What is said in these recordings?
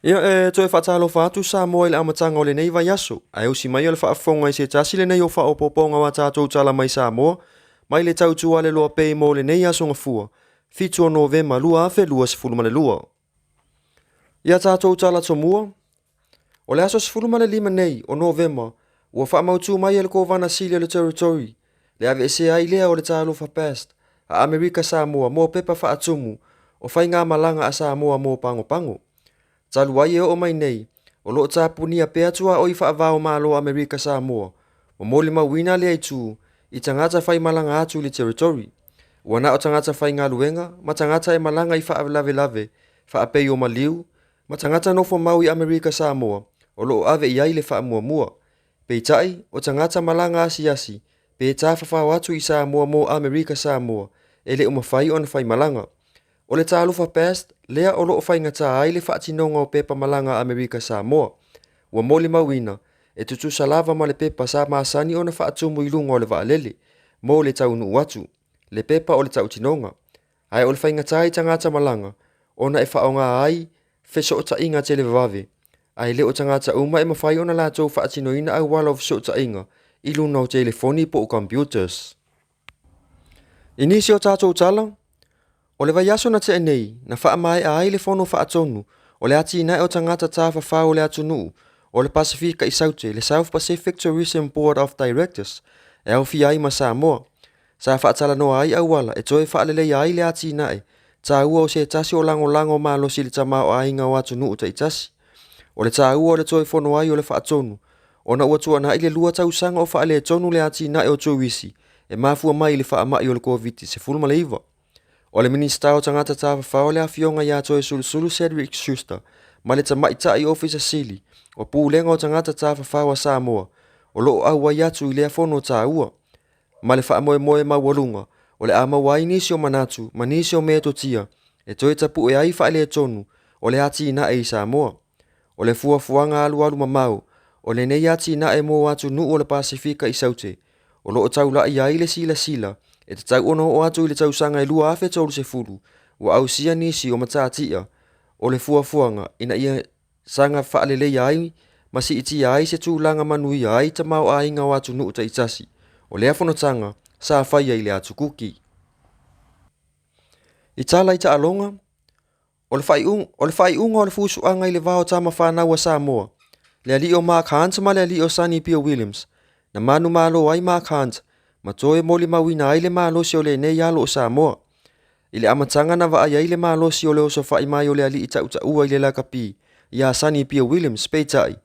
Ia, e toe faatalofa atu Samoa i le amataga o lenei vaiaso, ae usi mai o le faafofoga i se tasi lenei o faaopoopoga o a tatou tala mai Samoa, mai le tautua a le Loa Pay mo lenei aso Gafua, 7 o Novema 2022. Ia tatou tala tomua, o le aso 15 nei o Novema, ua faamautu mai e le Kovana Sili o le Territory le aveesea ai lea o le Talofa Pass a Amerika Samoa mo pepa faatumu o faigamalaga a Samoa mo pagopago. Talu ai e oo mai nei, o lo o tapunia pea tuaoi faava-o-Malo o Amerika Samoa, ua molimauina lea itu i tagata faimalaga atu i le Territory. Ua na o tagata faigaluega ma tagata e malaga i faalavelave faapei o maliu ma tagata nofomau i Amerika Samoa o lo o ave i ai le faamuamua. Peitai, o tagata malaga asiasi pe tafafao atu i Samoa mo Amerika Samoa e le o mafai ona faimalaga. O le Talofa Pass lea o lo o faigata ai le faatinoga o pepa malaga a Amerika Samoa. Ua molimauina, e tutusa lava ma le pepa sa masani ona faatumu i luga o le vaalele mo le taunuu atu, le pepa o le tautinoga. Ae o le faigata i tagata malaga ona e faaaoga ai fesootaiga televavave, ae le o tagata uma e mafai ona latou faatinoina auala o fesootaiga i luga o telefoni po o computers. I nisi o tatou tala, o le vaiaso na tea nei, na faamaea ai le fono faatonu o le atinae o tagata tafafao o le atunuu o le Pasefika i Saute, le South Pacific Tourism Board of Directors, e aofia ai ma Samoa. Sa faatalanoa ai auala e toe faaleleia ai le atinae taua o se tasi o lagolago malosi i le tamaoaiga o atunuu taitasi. O le taua o le toe fono ai o le faatonu, ona ua tuanai le 2 tausaga o faaletonu le atinae o turisi e mafua mai i le faamai o le Koviti-19. O le Minisita o Tagata Tafafao le Afioga ia Toesulusulu Cedric Schuster ma le Tamaitai Ofisa Sili o Pulega o Tagata Tafafao a Samoa o lo o auai atu i lea fono taua, ma le faamoemoe maualuga o le a maua ai nisi o manatu ma nisi o metotia e toe tapue ai faaletonu o le atinae i Samoa. O le fuafuaga alualu mamao o lenei atinae mo atunuu o le Pasefika i Saute, o lo o taulai ai le silasila e tatau ona oo atu i le tausaga e 2030, ua ausia nisi o matatia o le fuafuaga ina ia saga faaleleia ai ma siitia ai se tulaga manuia ai tamaoaiga o atunuu taitasi. O lea fonotaga sa faia i le Atu Kuki. I tala i taaloga, o le faaiuga o le fusuaga i le va o tama fanau a Samoa, le alii o Mark Hunt ma le alii o Sonny Bill Williams, na manumalo ai Mark Hunt ma toe molimauina ai le malosi o lenei alo o Samoa. I le amataga na vaai ai le malosi o le osofai mai o le alii tautaua i le lakapi iā Sonny Bill Williams, peitai,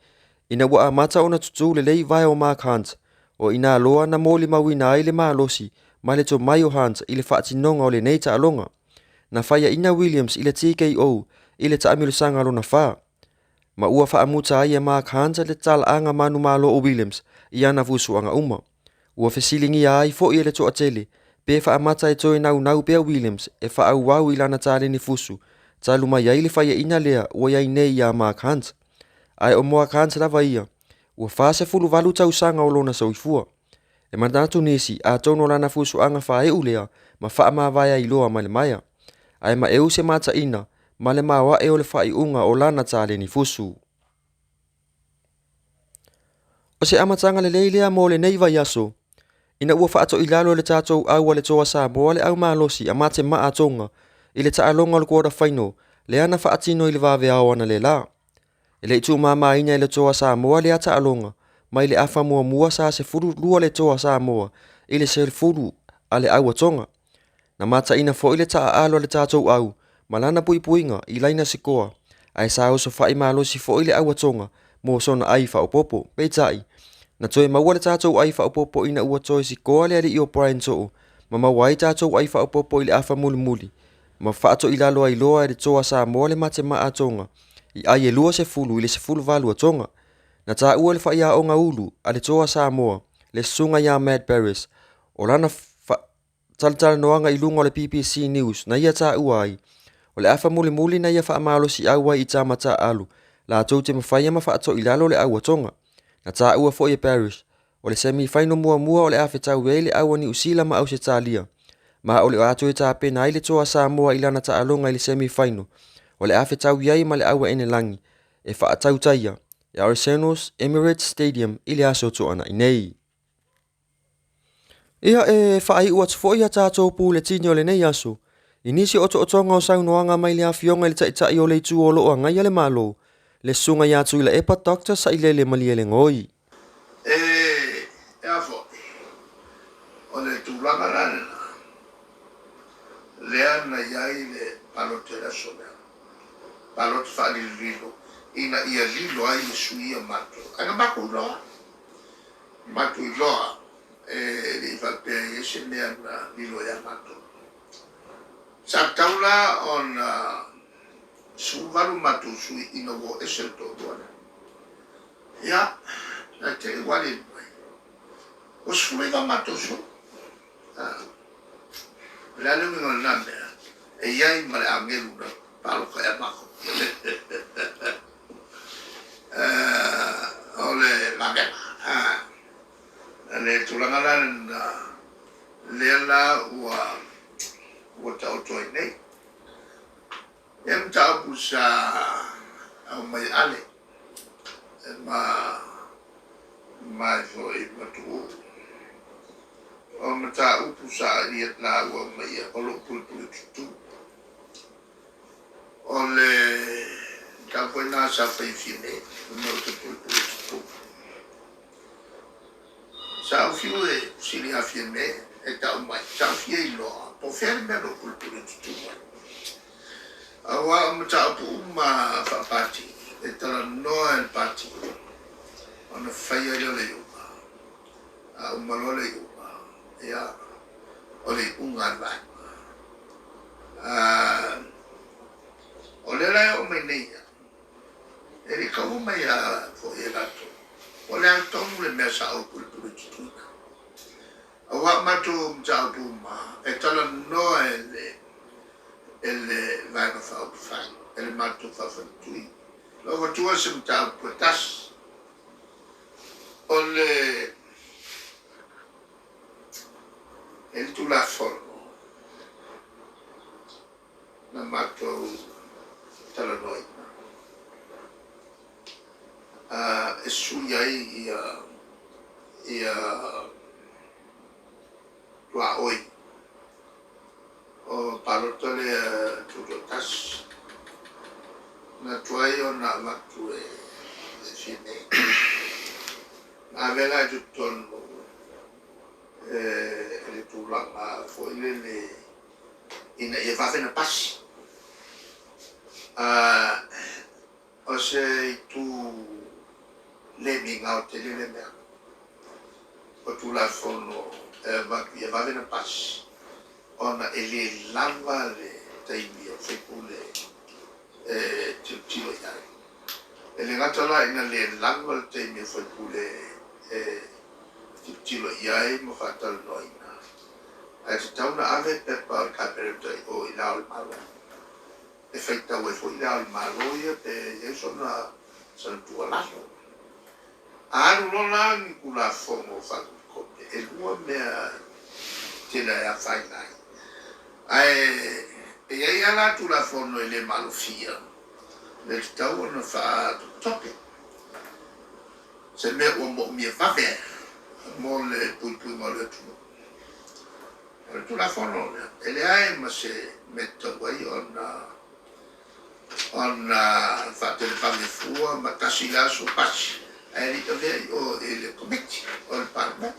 ina ua amata ona tutū lelei vae o Mark Hunt, o i inā loa na molimauina ai le malosi ma le tomai o Hunt i le faatinoga o lenei taaloga. Na faiaina Williams i le TKO i le taamilosaga lona fa, ma ua faamuta ai e Mark Hunt le talaaga manumalo o Williams i ana fusuaga uma. Ua fesiligia ai foi e le toatele pe faamata e toe naunau pea Williams e faaauau i lana taleni fusu talu mai ai le faiaina lea ua i ai nei iā Mark Hunt. Ae o Mark Hunt lava ia, ua 48 tausaga o lona soifua. E manatu nisi atonu o lana fusuaga faaiu lea ma faamavae ai loa ma le maea. Ae maeu se mataina ma le maoae o le faaiuga o lana taleni fusu. O se amataga lelei lea mo lenei vaiaso, ina ua faatoilalo e le tatou au a le Toa Samoa le au malosi a Matemaa Tonga i le taaloga o le quarter final lea na faatino i le vaveao analeila. E le i tuumamaina e le Toa Samoa lea taaloga mai le afa muamua sa 12 le Toa Samoa i le 10 a le au a Tonga. Na mataina foi le taaalo a le tatou au ma lana puipuiga i laina sikoa, ae sa osofai malosi foi le au a Tonga mo sona ai faaopoopo. Peitai, na toe maua le tatou ai faaopoopo ina ua toe sikoa le alii o Brian To'o ma maua ai tatou ai faaopoopo i le afa mulimuli ma faatoilalo ai loa e le Toa Samoa le Matemaa a Tonga i ai e 20 i le 18 a Tonga. Na taua e le faiaoga ulu a le Toa Samoa le susuga ia Matt Barris o lana talatalanoaga i luga o le BBC News na ia taua ai, o le afa mulimuli na ia faamalosiau ai i tama taaalo latou te mafaia ma faatoilalo le au a Tonga. Na taua foi e Parrish, o le semi-final muamua o le a fetaui ai le au a Niu Sila ma Ausetalia, ma o le a toe tapena ai le Toa Samoa i lana taaloga i le semi-final o le a fetaui ai ma le au a Enelagi. e faatautaia e Arsenal's Emirates Stadium i le Aso Toonai nei. Ia e faaiu atu foi a tatou puletini o lenei aso i nisi o otootoga o saunoaga mai le Afioga i le Taitai o le Itu o lo o agaia le Malo, le Susuga ia Tuilaepa Doctor Sailele Malielegaoi. E a foi, o le tulaga la lena, lea na i ai le palota i le aso lea, palota faalilolilo ina ia lilo ai le sui ia matou. Ae na matou iloa, matou iloa e le i faapea e i ai se mea na lilo ia matou. Sa tatau la ona 18 matou sui ina ua o ese le toalua lea. Ia, ae te i ua aliali mai, ua 19 matou sui. O le a le uiga o lena mea? E i ai ma le agelu na palota ia matou. O le vavega. Le tulaga la lena, lea la ua taoto ai nei. E mataupu sa aumai ale e ma foi matu'u o mataupu sa ia laua mai o lou pulepule tutu. O le mataupu foi lena sa fai e Fiame, o lou pulepule tutu. Sa ou fiu e fesili ia Fiame e tau mai, sa ou fia iloa po o fea le mea o lou pulepule tutu ai. Aua o mataupu uma faapati, e talanoa e le pati, ona faia lea o le iuga. A uma loa le iuga, ia, o le iuga a le vaega. O lea la e oo mai nei ia, e le i taua mai a foi e latou. O le a tonu le mea sa ou pulepule tutuina. Aua o matou mataupu uma, e talanoa e le vaega faaupufai, e le matou faafaletui. Na ou avatua se mataupu e tasi, o le e le Tulafono na matou talanoaina e sui ai ia tuaoi o palota lea tutoatasi na tuai ona avatu e Fiame. Na ave la i totonu e le tulaga foi lele ina ia vave na pasi. O se itu le migao tele le mea o Tulafono e avatu ia vave na pasi, ona e le lava le taimi o faipule e tilotilo i ai. E le gata la ina le lava le taimi o faipule e tilotilo i ai ma faatalanoaina, ae tatau na ave pepa o le Kapeneta i o i Le Ao o le Malo, e faitau ai foi Le Ao o le Malo ia pe i ai sona tuualalo. A alu loa la ni Tulafono faatopetope, e lua mea tele e afaina ai. Ae e i ai lava la Tulafono e le malofia, le tatau ona faatopetope, se mea ua moomia vave mo le puipuiga o le atunuu. O le Tulafono lea, e leai ma se mea tatau ai ona faatelevave fua ma tasi le aso pasi, ae le i avea i o i le Komiti o le Palemene.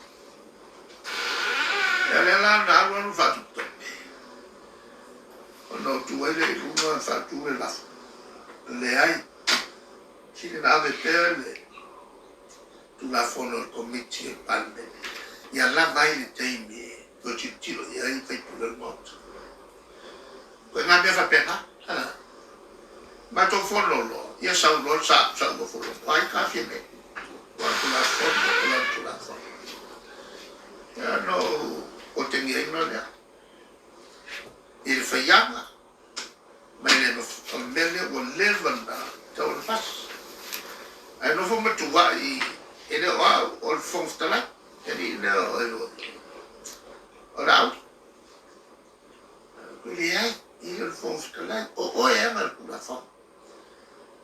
Ia lea la na alu alu faatopetope, ona ou tu ai lea i luga faatu le lafo. Leai, sili na ave pea le Tulafono o le Komiti o le Palemene, ia lava ai le taimi e toe tilotilo i ai faipule o le Maota. Koe ngā mea faapena. Matou fono loa, ia sau loa le sa nofo loa. O ai ka Fiame? O le Tulafono, o le Tulafono. Ia no o tengiaina lea. I le faiaga, mai le o le mea lea ua leva na tau ona pasi. Ae nofo matuai e le o au o le Fofoga Fetalai. E alii lea o o le au. Leai, i le Fofoga Fetalai, o oe e ana le Tulafono.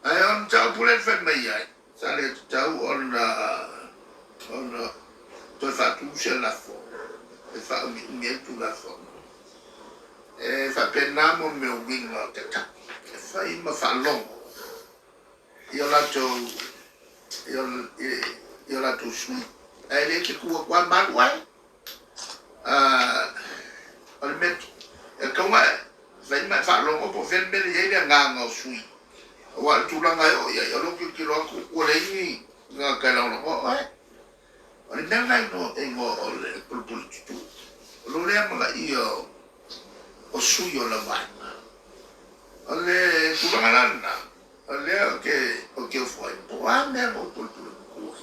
Ae o le mataupu lea Tulafono. E faapena mo mea uiga o te tau e fai ma faalogo i o latou i o latou sui ae le te tu atu a malu ai. O le mea e tatau ona fai ma e faalogo po o fea le mea e i ai le agaga o sui aua o le tulaga e oo i ai o lou tilotilo atu ua leai ni tagata e lagolagoa oe. O le mea lena e igoa o le pulupulu tutu. O lou lea amanaia o sui o lau aiga. O le tulaga la lena, o lea ou te ofo ai, po o a mea na ou pulupulu tutu ai.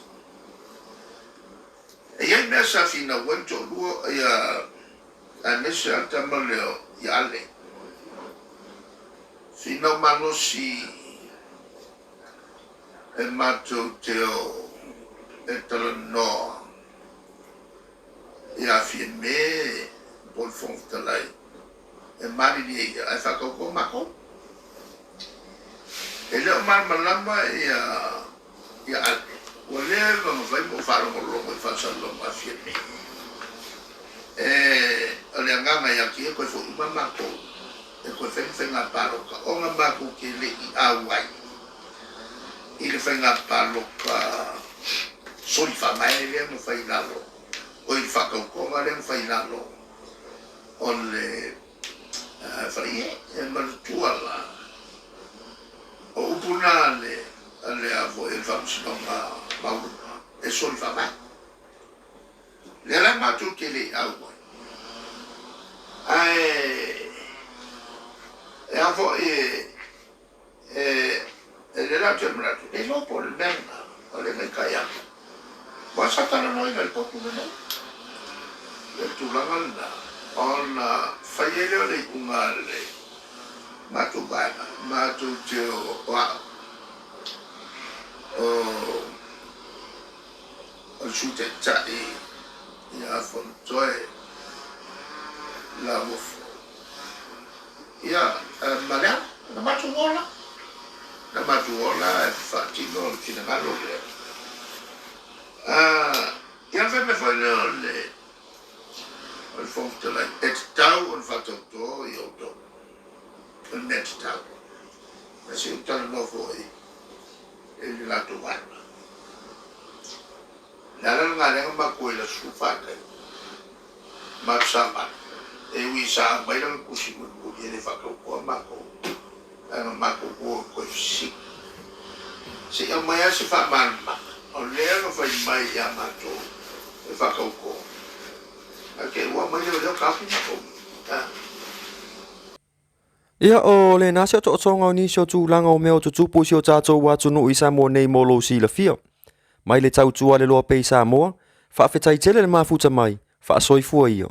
E i ai mea sa finau ai le toalua, ia, aemaise lava le tama lea ia Ale. Finau malosi e matou te o e talanoa ia Fiame po o le Fofoga Fetalai e malilie ia ae faatauto matou. E le o malamalama ia Ale, ua leva ona fai ma ou faalogologo i faasalalauga a Fiame. O le agaga ia te ia toe foi uma matou e toe fai le faiga palota ona matou te le i auai i le faiga palota soli faavae lea na fai i lalo o i le faatautoga lea na fai i lalo o le faleie e manatua la o upu na le a foi le Faamasinoga Maualuga e soli faavae. Lea la matou te le i auai. Ae e a foi e lea la ou te manatu, le iloa po o le mea lena o le maita'i atu. Aua sa talanoaina i le potu lenei le tulaga lena ona fai ai lea o le iuga a le matou vaega, matou te o au o le Sui Taitai ia Fonotoe Lauofo ia ma le ala na matou ola na matou ola e faatino le finagalo lea. Ia na fai mai foi lea o le Fofoga Fetalai e tatau ona faatauto ia outou o le mea tatau. Ae se i ou talanoa foi i le latou vaega. O le ala lena lea na matou o ai i le aso 14 tai, matou savali. E ui sa aumai lana tusi mulimuli e le faatautoa matou, ae na matou o e toe fesili. Se i aumai lava se faamalamalamaga, o lea na fai mai ia matou e faatauto, ae te i ua aumai leoleo taofi matou. Ia, o lena se otootoga o nisi o tulaga o mea o tutupu i si o tatou atunuu i Samoa nei mo lou silafia. Mai le tautua a le loa pea i Samoa, faafetai tele le mafuta mai, faasoifua ia.